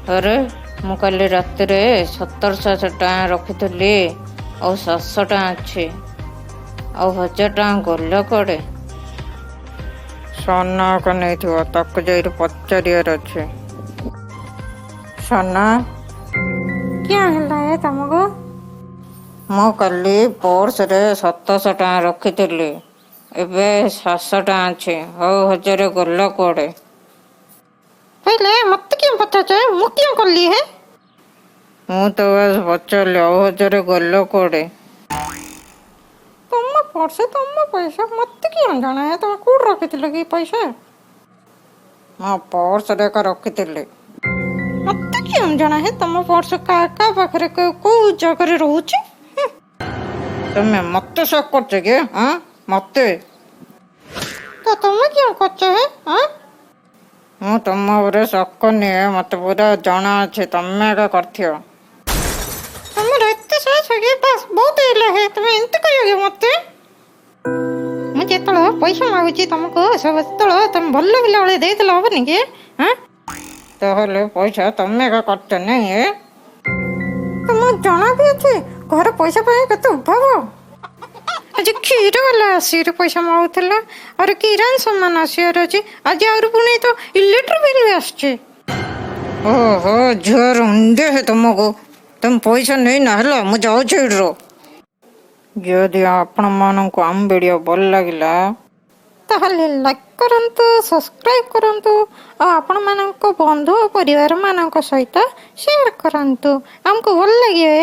ଆରେ, ମୁଁ କାଲି ରାତିରେ 1700 ଟଙ୍କା ରଖିଥିଲି, ଆଉ 700 ଟଙ୍କା ଅଛି। ଆଉ 1000 ଟଙ୍କା ଗଲା କୁଆଡ଼େ? ସନାକୁ ନେଇଥିବ, ତାକୁ ଯାଇକି ପଚାରିବାର ଅଛି। ସନା! କିଆଁ ହେଲା ଏ ତମକୁ? ମୁଁ କାଲି ପର୍ସରେ 1700 ଟଙ୍କା ରଖିଥିଲି, ଏବେ 700 ଟଙ୍କା ଅଛି। ଆଉ 1000 ଗଲା କୁଆଡ଼େ? କହିଲେ ମତେ କିଏ ପଚାରୁଛ? ମୁଁ କିଏ କଲି ହେ? ମୁଁ ତ ବାସ୍ ପଚାରିଲି, ଆଉ 1000 ଗଲା କୁଆଡ଼େ? ତମ ପର୍ସ, ତମ ପଇସା, ମତେ କିଏ ଜଣା ହେ? ତମେ କୋଉଠି ରଖିଥିଲ କି ପଇସା? ମୋ ପର୍ସରେ ଏକା ରଖିଥିଲି। ମତେ କିଏ ଜଣା ହେ, ତମ ପର୍ସ କାହା କାହା ପାଖରେ, କୋଉ ଜାଗାରେ ରହୁଛି? ତମେ ମତେ ଶକ୍ କରୁଛ କି? ହଁ, ମତେ? ତ ତମେ କିଏ କରୁଛ ହେ? ହଁ। ମୁଁ ତମ ଉପରେ ଶକ ନିଏ, ମତେ ପୁରା ଜଣା ଅଛି, ତମେ ଏକା କରିଥିବ। ତମର ଏତେ ସାହସ କି? ବାସ୍, ବହୁତ ହେଲା ହେ। ତମେ ଏମିତି କହିବ କି ମତେ? ମୁଁ ଯେତେବେଳେ ପଇସା ମାଗୁଛି ତମକୁ, ସେତେବେଳେ ତମେ ଭଲ ପିଲା ଭଳିଆ ଦେଇଦେଲେ ହବନି କି? ହଁ। ତାହେଲେ ପଇସା ତମେ ଏକା କରିଛ ନାଇଁ ଏ? ତମକୁ ଜଣା ବି ଅଛି ଘରେ ପଇସା ପାଇଁ କେତେ ଅଭାବ? ଆଜି କ୍ଷୀର ବାଲା ଆସିକି ପଇସା ମାଗୁଥିଲା, ଆହୁରି କିରାନ ସାମାନ ଆସିବାର ଅଛି ଆଜି, ଆହୁରି ପୁଣି ତ ଇଲେକ୍ଟ୍ରିକ୍ ବିଲ୍ ବି ଆସୁଛି। ଓହୋ, ଝିଅ ରୁଣ୍ଡେ ହେ ତମକୁ। ତମେ ପଇସା ନେଇନା ହେଲା, ମୁଁ ଯାଉଛି ଏଇଠିରୁ। ଯଦି ଆପଣମାନଙ୍କୁ ଆମ ଭିଡ଼ିଓ ଭଲ ଲାଗିଲା, ତାହେଲେ ଲାଇକ୍ କରନ୍ତୁ, ସବସ୍କ୍ରାଇବ୍ କରନ୍ତୁ ଆଉ ଆପଣମାନଙ୍କ ବନ୍ଧୁ ଓ ପରିବାରମାନଙ୍କ ସହିତ ସେୟାର କରନ୍ତୁ। ଆମକୁ ଭଲ ଲାଗିବ।